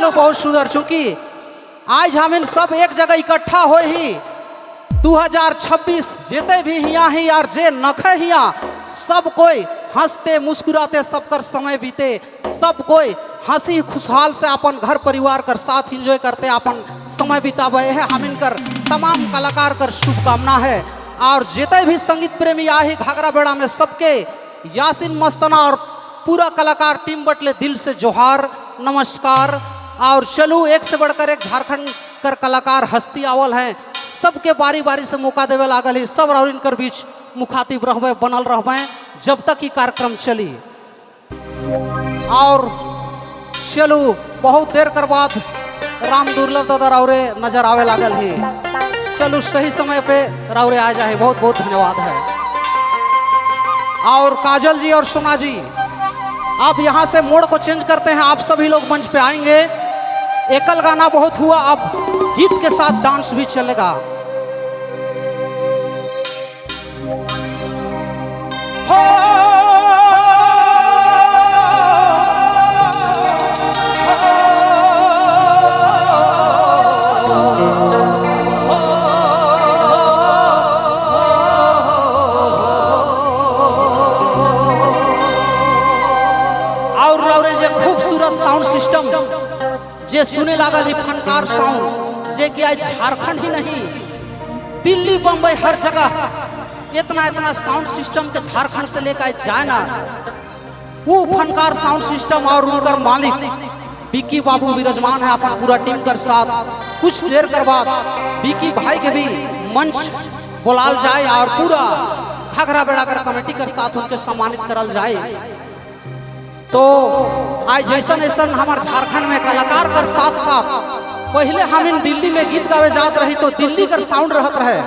चलो बहुत सुंदर। चूंकि आज हम इन सब एक जगह इकट्ठा हो ही 2026 जेते भी हिया ही और जे नखे हिया सब कोई हंसते मुस्कुराते सबकर समय बीते, सब कोई हंसी खुशहाल से अपन घर परिवार कर साथ एंजॉय करते अपन समय बितावे है। हम इनकर तमाम कलाकार कर शुभकामना है। और जेते भी संगीत प्रेमी आही घाघरा बेड़ा में सबके यासिन मस्ताना और पूरा कलाकार टीम बटले दिल से जोहार नमस्कार। और चलू एक से बढ़कर एक झारखंड कर कलाकार हस्ती आवल हैं, सबके बारी बारी से मौका देवे लागल है। सब और इनकर बीच मुखातिब रहबे, बनल रहबे जब तक ये कार्यक्रम चली। और चलू बहुत देर कर बाद राम दुर्लभ दादा रावरे नजर आवे लागल ही। चलू सही समय पे रावरे आ जाए, बहुत बहुत धन्यवाद है। और काजल जी और सोना जी, आप यहाँ से मोड़ को चेंज करते हैं, आप सभी लोग मंच पे आएंगे। एकल गाना बहुत हुआ, अब गीत के साथ डांस भी चलेगा। हो और रौरे जे खूबसूरत साउंड सिस्टम जे सुने लागल ही फनकार साउंड, जे कि आज झारखंड ही नहीं दिल्ली बम्बई हर जगह इतना इतना साउंड सिस्टम के झारखंड से लेकर जाए ना, वो फनकार साउंड सिस्टम और उनकर मालिक बिक्की बाबू विराजमान है अपन पूरा टीम कर साथ। कुछ देर कर बाद बिक्की भाई के भी मंच बुलाल जाए और पूरा घाघरा बेड़ा कर कमेटी कर साथ उनके सम्मानित करल जाए। तो आज जैसन ऐसन हमार झारखंड में कलाकार कर साथ साथ पहले हम इन दिल्ली में गीत गावे जात रही तो दिल्ली कर साउंड रहत रहे,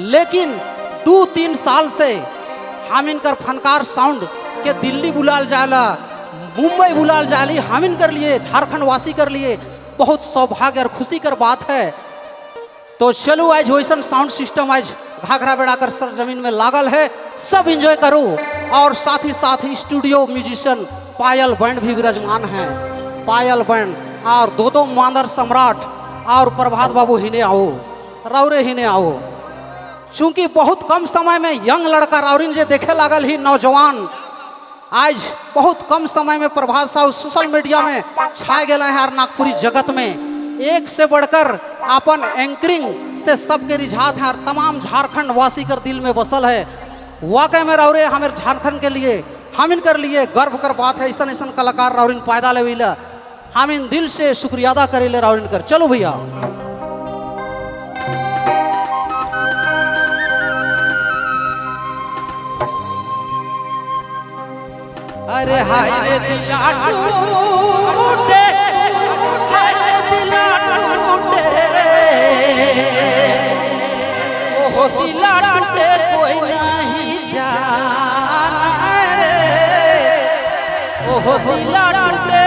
लेकिन 2-3 साल से हम इनकर फनकार साउंड के दिल्ली बुलाल जाला, मुंबई बुलाल जाली। हम इनकर लिए झारखंड वासी कर लिए बहुत सौभाग्य और खुशी कर बात है। तो चलो आज वैसन साउंड सिस्टम आज घाघरा बेड़ा कर सरजमीन में लागल है, सब एंजॉय करो। और साथ ही साथ स्टूडियो म्यूजिशियन पायल बैंड भी विराजमान है, पायल बैंड और दो दो मांदर सम्राट और प्रभात बाबू हिने आओ, राउरे हिने आओ। चूंकि बहुत कम समय में यंग लड़का राउरिन जे देखे लागल ही नौजवान, आज बहुत कम समय में प्रभात साहु सोशल मीडिया में छाए गए हैं और नागपुरी जगत में एक से बढ़कर अपन एंकरिंग से सबके रिझात है और तमाम झारखंड वासी कर दिल में बसल है। वाकई में राउरे हमें झारखंड के लिए हम इनकर लिए गर्व कर बात है। ऐसा ऐसा कलाकार राउरिन पैदा ले हम इन दिल से शुक्रिया अदा करे ले राउरिन कर। चलो भैया अरे हाय रे दिला टूटे, हाय रे दिला टूटे, ओहो दिला टूटे कोई नहीं जाने रे, ओहो दिला टूटे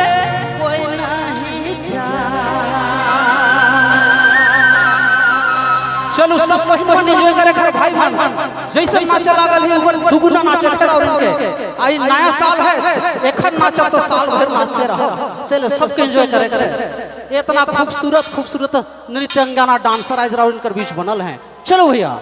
कोई नहीं जाने। चलो सब बहिन एंजॉय करे घर भाई बहन जैसे नाचे लागल ही ऊपर दुगुना नाचे कर और इनके आई नया साल है, एखन नाचा तो साल भर नाचते रहो, से सबके एंजॉय करे करे। इतना खूबसूरत खूबसूरत नृत्यंगाना डांसर आज राउर इनकर बीच बनल हैं। चलो भैया।